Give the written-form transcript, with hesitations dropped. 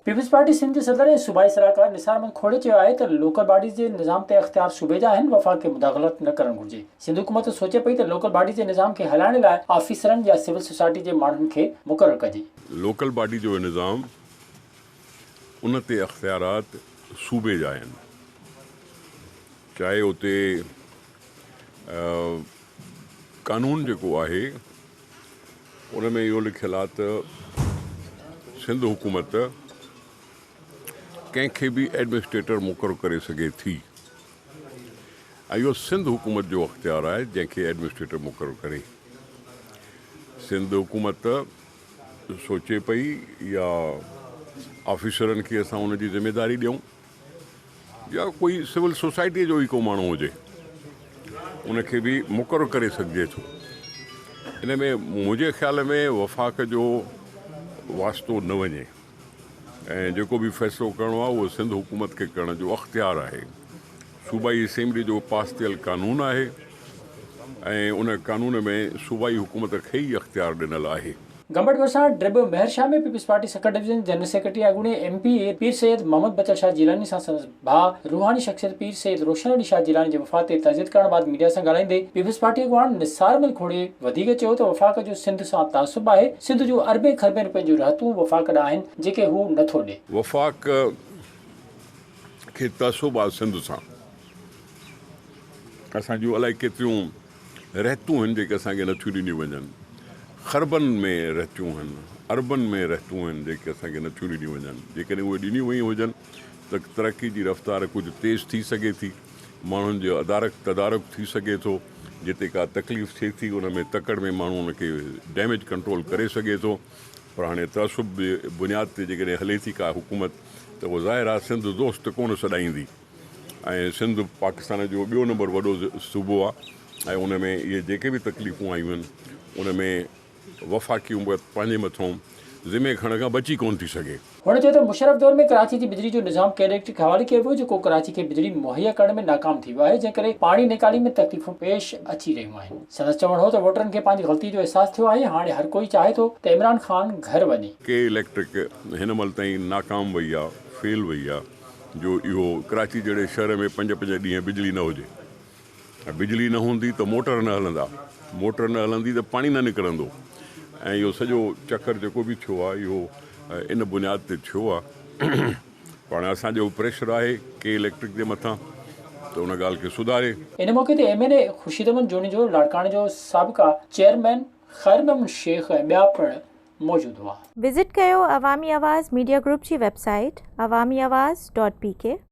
Peoples party Sindh جي صدر ۽ صوبائي صلاحڪار نثار احمد کوڙي چيو آهي ته لوڪل باڊيز جي نظام تي اختيار صوبي جا آهن، وفاق کي مداخلت نه ڪرڻ گهرجي. سنڌ حڪومت سوچي پئي ته لوڪل باڊيز جي نظام کي هلائڻ لاء آفيسرن يا سول سوسائٽي جي ماڻهن کي مقرر ڪجي. لوڪل باڊي جو نظام ان تي اختيارات صوبي جا آهن چاهي اتي قانون جيڪو آهي ان ۾ اهو لکيل آهي ته سنڌ حڪومت ڪنهن کي به ايڊمنسٽريٽر مقرر ڪري سگهي ٿي ۽ اهو سنڌ حڪومت جو اختيار آهي جنهن کي ايڊمنسٽريٽر مقرر ڪري. سنڌ حڪومت سوچي پئي يا آفيسرن کي اسان ان جي ذميداري ڏيون يا ڪوئي سول سوسائٽيء جو ئي ڪو ماڻهو هجي ان کي به مقرر ڪري سگهجي ٿو. ان ۾ منهنجي خيال ۾ وفاق جو واسطو نه وڃي ۽ جيڪو به فيصلو ڪرڻو آهي اهو سنڌ حڪومت کي ڪرڻ جو اختيار آهي. صوبائي اسيمبلي جو پاس ٿيل قانون آهي ۽ ان قانون ۾ صوبائي حڪومت کي ئي اختيار ڏنل آهي. گمبٽ ڀرسان ڊرٻ Mehar Shah ۾ peoples party Sukkur division جي جنرل سيڪريٽري اڳوڻي ايم پي اي پير سيد محمد بچل شاهه جيلاني سان سندس ڀاء روحاني شخصيت پير سيد روشن علي شاهه جيلاني جي وفات تي تعزيت ڪرڻ بعد ميڊيا سان ڳالهائيندي پيپلز پارٽي اڳواڻ نثار احمد کوڙي وڌيڪ چيو ته وفاق جو سنڌ سان تعصب آهي، سنڌ جون اربين کربين روپين جون رهتون وفاق ڏانهن آهن جيڪي هو نٿو ڏي. وفاق کي تعصب آ سنڌ سان. اسان جون الائي ڪيتريون رهتون هن جيڪي اسان کي نٿيون ڏنيون وڃن. خربن ۾ رهتيون هن، اربن ۾ رهتون هن جيڪي اسان کي نٿيون ڏنيون وڃن. جيڪڏهن اهي ڏنيون ويون هجن ته ترقي جي رفتار ڪجهه تيز ٿي سگهي ٿي، ماڻهن جو ادارڪ تدارڪ ٿي سگهي ٿو، جتي ڪا تڪليف ٿئي ٿي ان ۾ تڪڙ ۾ ماڻهو ان کي ڊيميج ڪنٽرول ڪري سگهي ٿو. پر هاڻي تعصب جي بنياد تي جيڪڏهن هلي ٿي ڪا حڪومت ته اهو ظاهر آهي سنڌ دوست ڪونه سڏائيندي ۽ سنڌ پاڪستان جو ٻيو نمبر وڏو صوبو آهي ۽ ان ۾ اهي جيڪي به تڪليفون آيون آهن ان ۾ وفاقي حڪومت پنهنجي مٿون ذمي کڻڻ کان بچي ڪونه ٿي سگهي. هن چيو ته مشرف دور ۾ ڪراچي جي بجلي جو نظام ڪي اليڪٽرڪ حوالي ڪيو ويو جيڪو ڪراچي کي بجلي مهيا ڪرڻ ۾ ناڪام ٿي ويو آهي جنهن ڪري پاڻي نيڪالي ۾ تڪليفون پيش اچي رهيون آهن. سندس چوڻ هو ته ووٽرن کي پنهنجي غلطي جو احساس ٿيو آهي هاڻي هر ڪوئي چاهي ٿو ته عمران خان گهر وڃي. ڪي اليڪٽرڪ هن مهل تائين ناڪام وئي آ فيل وئي آ جو اهو ڪراچي جهڙي شهر ۾ پنج پنج ڏينهن بجلي نه هجي ۽ بجلي نه هوندي ته موٽر نه هلندا موٽر نه هلندي ته پاڻي نه نڪرندو ۽ اهو سڄو چڪر جيڪو به ٿيو آ اهو ان بنياد تي ٿيو آ پاڻ اسان جو پريشر آهي ڪي اليڪٽرڪ جي مٿان ته ان ڳالهه کي سڌاري. ان موقعي تي M N A Khurshid Ahmed Junejo, لاڙڪاڻي جو سابقه چيئرمين خير محمد شيخ ۽ ٻيا پڻ موجود هئا. وزٽ ڪيو عوامي آواز ميڊيا گروپ جي website Awami Awaz dot P K.